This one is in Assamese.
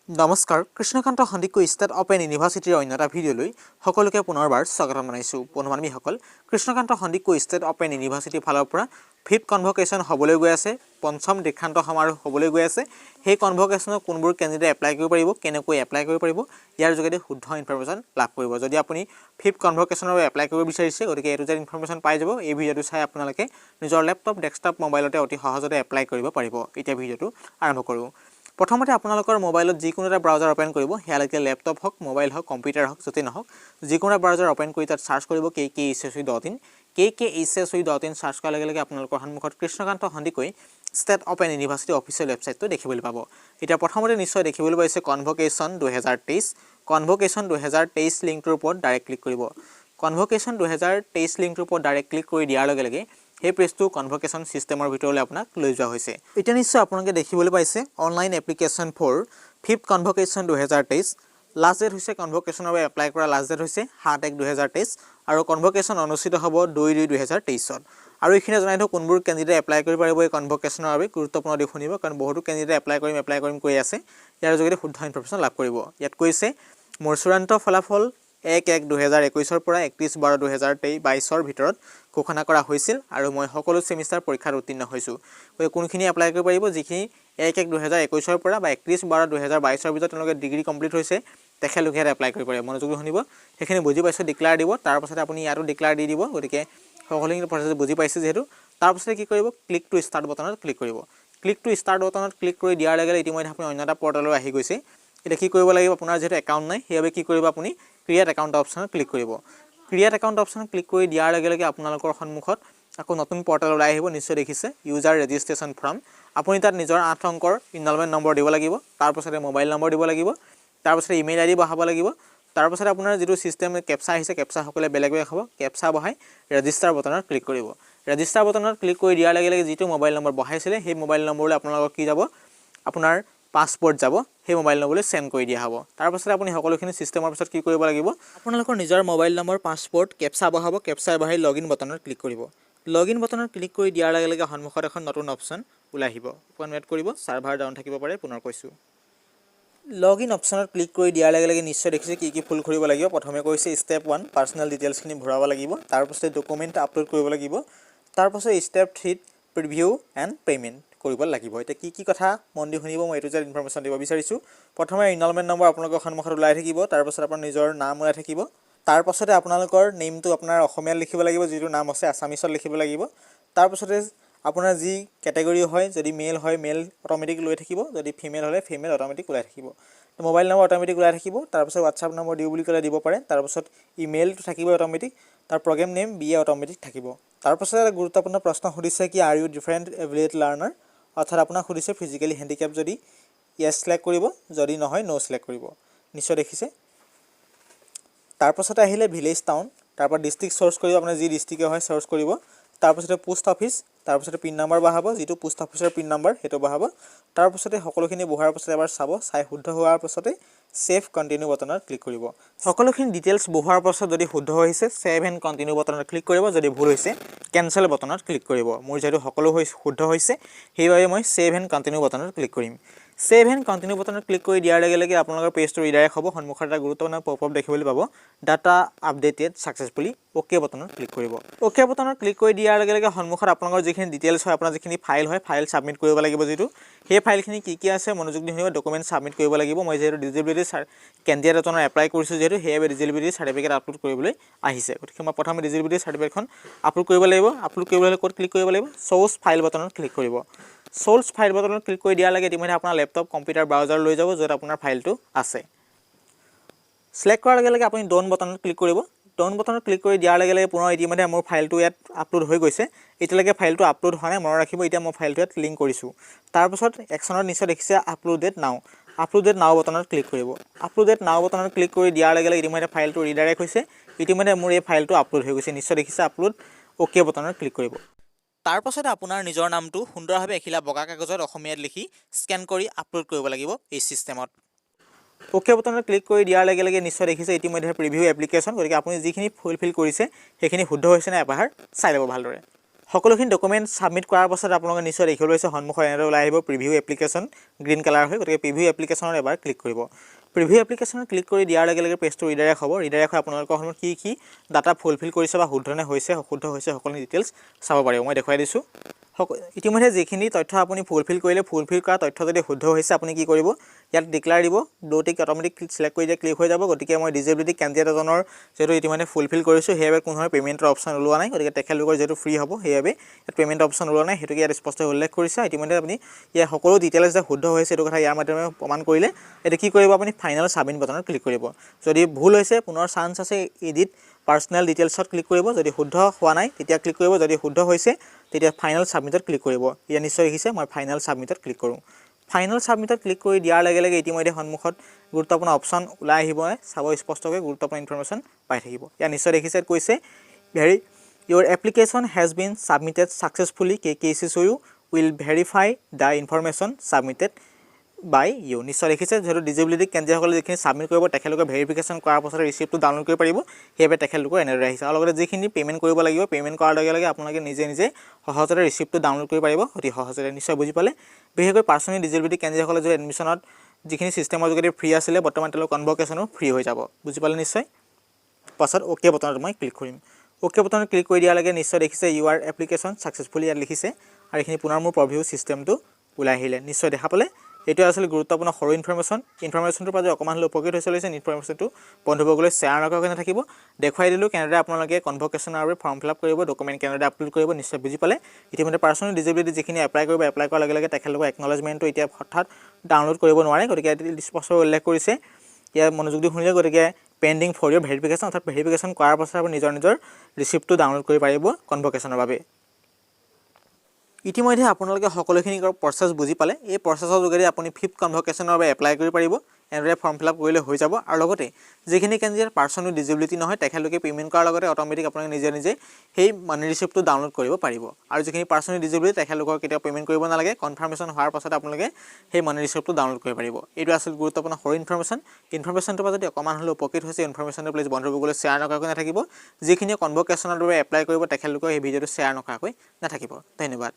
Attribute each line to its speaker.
Speaker 1: নমস্কাৰ, কৃষ্ণকান্ত সন্দিকৈ ষ্টেট অপেন ইউনিভাৰ্চিটিৰ অন্য এটা ভিডিঅ'লৈ সকলোকে পুনৰবাৰ স্বাগতম জনাইছোঁ। বন্ধু বান্ধৱীসকল, কৃষ্ণকান্ত সন্দিকৈ ষ্টেট অপেন ইউনিভাৰ্চিটিৰ ফালৰ পৰা ফিফ্থ কনভকেশ্যন হ'বলৈ গৈ আছে, পঞ্চম দীক্ষান্ত সমাৰোহ হ'বলৈ গৈ আছে। সেই কনভকেশ্যনত কোনবোৰ কেণ্ডিডেট এপ্লাই কৰিব পাৰিব, কেনেকৈ এপ্লাই কৰিব পাৰিব, ইয়াৰ যোগেদি শুদ্ধ ইনফৰমেশ্যন লাভ কৰিব। যদি আপুনি ফিফ্থ কনভকেশ্যনৰ বাবে এপ্লাই কৰিব বিচাৰিছে, গতিকে এইটো যেন ইনফৰমেশ্যন পাই যাব। এই ভিডিঅ'টো চাই আপোনালোকে নিজৰ লেপটপ, ডেস্কটপ, মোবাইলতে অতি সহজতে এপ্লাই কৰিব পাৰিব। এতিয়া ভিডিঅ'টো আৰম্ভ কৰোঁ। প্ৰথমতে আপোনালোকৰ মোবাইলত যিকোনো এটা ব্ৰাউজাৰ অ'পেন কৰিব। সেয়া লাগিলে লেপটপ হওক, মোবাইল হওক, কম্পিউটাৰ হওক, য'তেই নহওক, যিকোনো এটা ব্ৰাউজাৰ অ'পেন কৰি তাত চাৰ্চ কৰিব kkHSU.in। kkHSU.in search কৰাৰ লগে লগে আপোনালোকৰ সন্মুখত Krishnakanta Sandikai state open university official ৱেবছাইটটো দেখিবলৈ পাব। এতিয়া প্ৰথমতে নিশ্চয় দেখিবলৈ পাইছে কনভকেশ্যন 2023। কনভকেশ্যন 2023 লিংকটোৰ ওপৰত ডাইৰেক্ট ক্লিক কৰিব। কনভকেশ্যন 2023 লিংকটোৰ ওপৰত ডাইৰেক্ট ক্লিক কৰি দিয়াৰ লগে লগে সেই পেজটো কনভকেশ্যন ছিষ্টেমৰ ভিতৰলৈ আপোনাক লৈ যোৱা হৈছে। এতিয়া নিশ্চয় আপোনালোকে দেখিবলৈ পাইছে online application for fifth convocation 2023। Last date হৈছে, কনভকেশ্যনৰ বাবে এপ্লাই কৰা লাষ্ট ডেট হৈছে 7/1/2023 আৰু কনভকেশ্যন অনুষ্ঠিত হ'ব 2/2/2023ত। আৰু এইখিনি জনাই থওঁ, কোনবোৰ কেণ্ডিডেট এপ্লাই কৰিব পাৰিব এই কনভকেশ্যনৰ বাবে। গুৰুত্বপূৰ্ণ দিশ শুনিব, কাৰণ বহুতো কেণ্ডিডেট এপ্লাই কৰিম এপ্লাই কৰিম কৰি আছে। ইয়াৰ যোগেদি শুদ্ধ ইনফৰমেশ্যন লাভ কৰিব। ইয়াত কৈছে, মোৰ চূড়ান্ত ফলাফল 1/1/2021ৰ পৰা 31/12/2022ৰ ভিতৰত ঘোষণা কৰা হৈছিল আৰু মই সকলো ছেমিষ্টাৰ পৰীক্ষাত উত্তীৰ্ণ হৈছোঁ। গতিকে কোনখিনি এপ্লাই কৰিব পাৰিব? যিখিনি 1/1/2021ৰ পৰা বা 31/12/2022ৰ ভিতৰত তেওঁলোকে ডিগ্ৰী কমপ্লিট হৈছে, তেখেতলোকে ইয়াত এপ্লাই কৰিব পাৰিব। মনোযোগ দি শুনিব, সেইখিনি বুজি পাইছোঁ। ডিক্লাৰ দিব, তাৰপাছতে আপুনি ইয়াতো ডিক্লাৰ দি দিব। গতিকে সকলোখিনি প্ৰচেছ বুজি পাইছে যিহেতু, তাৰপাছতে কি কৰিব? ক্লিক টু ষ্টাৰ্ট বটনত ক্লিক কৰিব। ক্লিক টু ষ্টাৰ্ট বটনত ক্লিক কৰি দিয়াৰ লগে লগে ইতিমধ্যে আপুনি অন্য এটা পৰ্টেললৈ আহি গৈছে। এতিয়া কি কৰিব লাগিব? আপোনাৰ যিহেতু একাউণ্ট নাই, সেইবাবে কি কৰিব আপুনি? ক্ৰিয়েট একাউণ্ট অপশ্যনত ক্লিক কৰিব। ক্ৰিয়েট একাউণ্ট অপশ্যনত ক্লিক কৰি দিয়াৰ লগে লগে আপোনালোকৰ সন্মুখত আকৌ নতুন পৰ্টেল ওলাই আহিব। নিশ্চয় দেখিছে ইউজাৰ ৰেজিষ্ট্ৰেশ্যন ফৰ্ম। আপুনি তাত নিজৰ 8 অংকৰ ইনৰলমেণ্ট নম্বৰ দিব লাগিব, তাৰপাছতে মোবাইল নম্বৰ দিব লাগিব, তাৰপাছতে ইমেইল আই ডি বহাব লাগিব। তাৰপাছতে আপোনাৰ যিটো ছিষ্টেম কেপচা আহিছে, কেপচা সকলোৱে বেলেগ বেলেগ হ'ব, কেপচা বহাই ৰেজিষ্টাৰ বটনত ক্লিক কৰিব। ৰেজিষ্টাৰ বটনত ক্লিক কৰি দিয়াৰ লগে লগে যিটো মোবাইল নম্বৰ বহাইছিলে, সেই মোবাইল নম্বৰলৈ আপোনালোকৰ কি যাব? আপোনাৰ পাছপ'ৰ্ট যাব। সেই মোবাইল নম্বৰলৈ চেণ্ড কৰি দিয়া হ'ব। তাৰপাছতে আপুনি সকলোখিনি ছিষ্টেমৰ পিছত কি কৰিব লাগিব? আপোনালোকৰ নিজৰ মোবাইল নম্বৰ, পাছপ'ৰ্ট, কেপচা বহাব। কেপচা বহাই লগ ইন বটনত ক্লিক কৰিব। লগ ইন বটনত ক্লিক কৰি দিয়াৰ লগে লগে সন্মুখত এখন নতুন অপশ্যন ওলাই আহিব। অকণমান ৱেইট কৰিব, ছাৰ্ভাৰ ডাউন থাকিব পাৰে। পুনৰ কৈছোঁ, লগ ইন অপশ্যনত ক্লিক কৰি দিয়াৰ লগে লগে নিশ্চয় দেখিছে কি কি ফিল কৰিব লাগিব। প্ৰথমে কৈছে ষ্টেপ 1, পাৰ্চনেল ডিটেইলছখিনি ভৰাব লাগিব। তাৰপাছতে ডকুমেণ্ট আপলোড কৰিব লাগিব। তাৰপাছত ষ্টেপ 3ত প্ৰিভিউ এণ্ড পে'মেণ্ট কৰিব লাগিব। এতিয়া কি কি কথা মন দি শুনিব, মই এইটো যে ইনফৰমেশ্যন দিব বিচাৰিছোঁ। প্ৰথমে ইনৰলমেণ্ট নম্বৰ আপোনালোকৰ সন্মুখত ওলাই থাকিব। তাৰপাছত আপোনাৰ নিজৰ নাম ওলাই থাকিব। তাৰপাছতে আপোনালোকৰ নেমটো আপোনাৰ অসমীয়াত লিখিব লাগিব, যিটো নাম আছে আছামিছত লিখিব লাগিব। তাৰপাছতে আপোনাৰ যি কেটেগৰী হয়, যদি মেল হয় মেল অট'মেটিক লৈ থাকিব, যদি ফিমেল হ'লে ফিমেল অট'মেটিক ওলাই থাকিব। মোবাইল নম্বৰ অট'মেটিক ওলাই থাকিব। তাৰপাছত হোৱাটছআপ নম্বৰ দিওঁ বুলি ক'লে দিব পাৰে। তাৰপাছত ইমেইলটো থাকিব অট'মেটিক। তাৰ programme name B A automatic থাকিব। তাৰপাছত এটা গুৰুত্বপূৰ্ণ প্ৰশ্ন সুধিছে কি, "Are you different ability learner?" অৰ্থাৎ আপোনাক সুধিছে ফিজিকেলি হেণ্ডিকেপ যদি য়েছ চিলেক্ট কৰিব, যদি নহয় ন' চিলেক্ট কৰিব। নিশ্চয় দেখিছে। তাৰপাছতে আহিলে ভিলেজ, টাউন, তাৰপৰা ডিষ্ট্ৰিক্ট চাৰ্চ কৰিব। আপোনাৰ যি ডিষ্ট্ৰিক্টে হয় চাৰ্চ কৰিব। তাৰপাছতে পোষ্ট অফিচ, তাৰপাছতে পিন নাম্বাৰ বহাব, যিটো পোষ্ট অফিচৰ পিন নাম্বাৰ সেইটো বহাব। তাৰপাছতে সকলোখিনি বহোৱাৰ পাছতে এবাৰ চাব, চাই শুদ্ধ হোৱাৰ পাছতে ছেভ কণ্টিনিউ বটনত ক্লিক কৰিব। সকলোখিনি ডিটেইলছ বহোৱাৰ পাছত যদি শুদ্ধ হৈছে, ছেভ এণ্ড কণ্টিনিউ বটনত ক্লিক কৰিব। যদি ভুল হৈছে, কেঞ্চেল বটনত ক্লিক কৰিব। মোৰ যিহেতু সকলো হৈ শুদ্ধ হৈছে, সেইবাবে মই ছেভ এণ্ড কণ্টিনিউ বটনত ক্লিক কৰিম। ছেভ এণ্ড কণ্টিনিউ বটনত ক্লিক কৰি দিয়াৰ লগে লগে আপোনালোকৰ পেজটো ৰিডাইৰেক্ট হ'ব। সন্মুখত এটা গুৰুত্বপূৰ্ণ পপ আপ দেখিবলৈ পাব, ডাটা আপডেটেড ছাকচেছফুলি। অ'কে বটনত ক্লিক কৰিব। অ'কে বটনত ক্লিক কৰি দিয়াৰ লগে লগে সন্মুখত আপোনালোকৰ যিখিনি ডিটেইলছ হয়, আপোনাৰ যিখিনি ফাইল হয়, ফাইল ছাবমিট কৰিব লাগিব যিটো, সেই ফাইলখিনি কি কি আছে মনোযোগ দি শুনিব। ডকুমেণ্ট ছাবমিট কৰিব লাগিব। মই যিহেতু ডিজেবিলিটি কেণ্ডিডেট এজনৰ এপ্লাই কৰিছোঁ যিহেতু, সেইবাবে ডিজেবিলিটি চাৰ্টিফিকেট আপলোড কৰিবলৈ আহিছে। গতিকে মই প্ৰথমে ডিজেবিলিটি চাৰ্টিফিকেটখন আপলোড কৰিব লাগিব। আপলোড কৰিবলৈ হ'লে ক'ত ক্লিক কৰিব লাগিব? চ'ৰ্চ ফাইল বটনত ক্লিক কৰিব। চ'ৰ্চ ফাইল বটনত ক্লিক কৰি দিয়াৰ লগে ইতিমধ্যে আপোনাৰ লেপটপ, কম্পিউটাৰ, ব্ৰাউজাৰ লৈ যাব, য'ত আপোনাৰ ফাইলটো আছে। চিলেক্ট কৰাৰ লগে লগে আপুনি ডন বটনত ক্লিক কৰিব। ডন বটনত ক্লিক কৰি দিয়াৰ লগে লগে পুনৰ ইতিমধ্যে মোৰ ফাইলটো ইয়াত আপলোড হৈ গৈছে। এতিয়ালৈকে ফাইলটো আপলোড হোৱা নাই, মনত ৰাখিব। এতিয়া মই ফাইলটো ইয়াত লিংক কৰিছোঁ। তাৰপাছত একশ্যনত নিশ্চয় দেখিছে আপলোডেড নাও। আপলোডেড নাও বটনত ক্লিক কৰিব। আপলোডেড নাও বটনত ক্লিক কৰি দিয়াৰ লগে লগে ইতিমধ্যে ফাইলটো ৰিডাইৰেক্ট হৈছে। ইতিমধ্যে মোৰ এই ফাইলটো আপলোড হৈ গৈছে, নিশ্চয় দেখিছে আপলোড। অ'কে বটনত ক্লিক কৰিব। তাৰপাছতে আপোনাৰ নিজৰ নামটো সুন্দৰভাৱে এখিলা বগা কাগজত অসমীয়াত লিখি স্কেন কৰি আপলোড কৰিব লাগিব এই ছিষ্টেমত। অ'কে বটনত ক্লিক কৰি দিয়াৰ লগে লগে নিশ্চয় দেখিছে ইতিমধ্যে প্ৰিভিউ এপ্লিকেশ্যন। গতিকে আপুনি যিখিনি ফুলফিল কৰিছে, সেইখিনি শুদ্ধ হৈছে নাই এবাৰ চাই ল'ব ভালদৰে। সকলোখিনি ডকুমেণ্ট ছাবমিট কৰাৰ পাছত আপোনালোকে নিশ্চয় দেখিবলৈ পাইছে, সন্মুখত এনেদৰে ওলাই আহিব প্ৰিভিউ এপ্লিকেশ্যন গ্ৰীণ কালাৰ হৈ। গতিকে প্ৰিভিউ এপ্লিকেশ্যনত এবাৰ ক্লিক কৰিব। প্ৰিভিউ এপ্লিকেশ্যনত ক্লিক কৰি দিয়াৰ লগে লগে পেজটো ৰিডাইৰেক্ট হ'ব। ৰিডাইৰেক্ট হৈ আপোনালোকৰ সন্মুখত কি কি ডাটা ফুলফিল কৰিছে বা শুদ্ধনে হৈছে, অশুদ্ধ হৈছে, সকলো ডিটেইলছ চাব পাৰিব। মই দেখুৱাই দিছোঁ। ইতিমধ্যে যিখিনি তথ্য আপুনি ফুলফিল কৰিলে, ফুলফিল কৰা তথ্য যদি শুদ্ধ হৈছে, আপুনি কি কৰিব? ইয়াত ডিক্লাৰ দিব। ব্লু টিক অট'মেটিক চিলেক্ট কৰি দিয়ে, ক্লিক হৈ যাব। গতিকে মই ডিজেবিলিটি কেণ্ডিডেট এজনৰ যিহেতু ইতিমধ্যে ফুলফিল কৰিছোঁ, সেইবাবে কোনো ধৰণৰ পে'মেণ্টৰ অপশ্যন ওলোৱা নাই। গতিকে তেখেতলোকৰ যিহেতু ফ্ৰী হ'ব, সেইবাবে ইয়াত পে'মেণ্ট অপশ্যন ওলোৱা নাই, সেইটোকে ইয়াত স্পষ্টকৈ উল্লেখ কৰিছে। ইতিমধ্যে আপুনি ইয়াৰ সকলো ডিটেইলছ যে শুদ্ধ হৈছে, এইটো কথা ইয়াৰ মাধ্যমে প্ৰমাণ কৰিলে। এতিয়া কি কৰিব? আপুনি ফাইনেল ছাবমিট বাটনত ক্লিক কৰিব। যদি ভুল হৈছে, পুনৰ চান্স আছে, এডিট পাৰ্চনেল ডিটেইলছত ক্লিক কৰিব। যদি শুদ্ধ হোৱা নাই, তেতিয়া ক্লিক কৰিব। যদি শুদ্ধ হৈছে, তেতিয়া ফাইনেল ছাবমিটত ক্লিক কৰিব। ইয়াত নিশ্চয় দেখিছে, মই ফাইনেল ছাবমিটত ক্লিক কৰোঁ। ফাইনেল ছাবমিটত ক্লিক কৰি দিয়াৰ লগে লগে ইতিমধ্যে সন্মুখত গুৰুত্বপূৰ্ণ অপশ্যন ওলাই আহিব। চাব, স্পষ্টকৈ গুৰুত্বপূৰ্ণ ইনফৰমেশ্যন পাই থাকিব। ইয়াত নিশ্চয় দেখিছে, কৈছে "Your application has been submitted successfully. KKCSOU will verify the information submitted by you." নিশ্চয় দেখিছে, যিহেতু ডিজেবিলিটি কেণ্ডিডেটসকলে যিখিনি ছাবমিট কৰিব, তেখেতলোকে ভেৰিফিকেশ্যন কৰাৰ পাছতে ৰিচিপ্টটো ডাউনলোড কৰিব পাৰিব। সেইবাবে তেখেতলোকৰ এনেদৰে আহিছে। আৰু লগতে যিখিনি পে'মেণ্ট কৰিব লাগিব, পে'মেণ্ট কৰাৰ লগে লগে আপোনালোকে নিজে নিজে সহজতে ৰিচিপ্টটো ডাউনলোড কৰিব পাৰিব অতি সহজতে। নিশ্চয় বুজি পালে। বিশেষকৈ পাৰ্চন উইথ ডিজেবিলিটি কেণ্ডিডেটসকলে যদি এডমিশ্যনত যিখিনি চিষ্টেমৰ যোগেদি ফ্ৰী আছিলে, বৰ্তমান তেওঁলোক কনভকেশ্যনো ফ্ৰী হৈ যাব। বুজি পালে নিশ্চয়। পাছত অ'কে বটনত মই ক্লিক কৰিম। অ'কে বটনত ক্লিক কৰি দিয়াৰ লগে নিশ্চয় দেখিছে, ইউৰ এপ্লিকেশ্যন ছাকচেছফুলি ইয়াত লিখিছে আৰু এইখিনি পুনৰ মোৰ প্ৰিভিউ চিষ্টেমটো ওলাই আহিলে। নিশ্চয় দেখা পালে। এইটোৱে আচলতে গুৰুত্বপূৰ্ণ সৰু ইনফৰমেশ্যন। ইনফৰমেশ্যনটোৰ পৰা যদি অকণমান হ'লেও উপকৃত হৈছে লৈছে, ইনফৰমেশ্যনটো বন্ধুবৰ্গলৈ শ্বেয়াৰ নকৰাকৈ নাথাকিব। দেখুৱাই দিলোঁ কেনেদৰে আপোনালোকে কনভকেশ্যনৰ বাবে ফৰ্ম ফিল আপ কৰিব, ডকুমেণ্ট কেনেদৰে আপলোড কৰিব। নিশ্চয় বুজি পালে। ইতিমধ্যে পাৰ্চন উইথ ডিজেবিলিটি যিখিনি এপ্লাই কৰিব, এপ্লাই কৰাৰ লগে লগে তেখেতলোকৰ একনলেজমেণ্টটো এতিয়া হঠাৎ ডাউনলোড কৰিব নোৱাৰে। গতিকে স্পষ্টকৈ উল্লেখ কৰিছে ইয়াৰ, মনোযোগ দি শুনিলে। গতিকে পেণ্ডিং ফৰ your verification, অৰ্থাৎ ভেৰিফিকেশ্যন কৰাৰ পাছত আপুনি নিজৰ নিজৰ ৰিচিপ্টটো ডাউনলোড কৰিব পাৰিব কনভকেশ্যনৰ বাবে। ইতিমধ্যে আপোনালোকে সকলোখিনি প্ৰচেছ বুজি পালে। এই প্ৰচেছৰ যোগেদি আপুনি ফিফ্থ কনভকেশ্যনৰ বাবে এপ্লাই কৰিব পাৰিব। এনেদৰে ফৰ্ম ফিল আপ কৰিলে হৈ যাব। আৰু লগতে যিখিনি কেণ্ডিডেট পাৰ্চন উইথ ডিজেবিলিটি নহয়, তেখেতলোকে পে'মেণ্ট কৰাৰ লগতে অট'মেটিক আপোনালোকে নিজে নিজে সেই মানি ৰিচিপ্টটো ডাউনলোড কৰিব পাৰিব। আৰু যিখিনি পাৰ্চন উইথ ডিজেবিলিটি, তেখেতলোকৰ কেতিয়াও পে'মেণ্ট কৰিব নালাগে। কনফাৰ্মেশ্যন হোৱাৰ পাছত আপোনালোকে সেই মানি ৰিচিপ্টটো ডাউনলোড কৰিব পাৰিব। এইটো আছিল গুৰুত্বপূৰ্ণ সৰু ইনফৰমেশ্যন। ইনফৰমেশ্যনটোৰ পৰা যদি অকণমান হ'লেও উপকৃত হৈছে, ইনফৰমেশ্যনটো প্লিজ বন্ধুবৰ্গলৈ শ্বেয়াৰ নকৰাকৈ নাথাকিব। যিখিনিয়ে কনভকেশ্যনৰ বাবে এপ্লাই কৰিব, তেখেতলোকেও এই ভিডিঅ'টো শ্বেয়াৰ নকৰাকৈ নাথাকিব। ধন্যবাদ।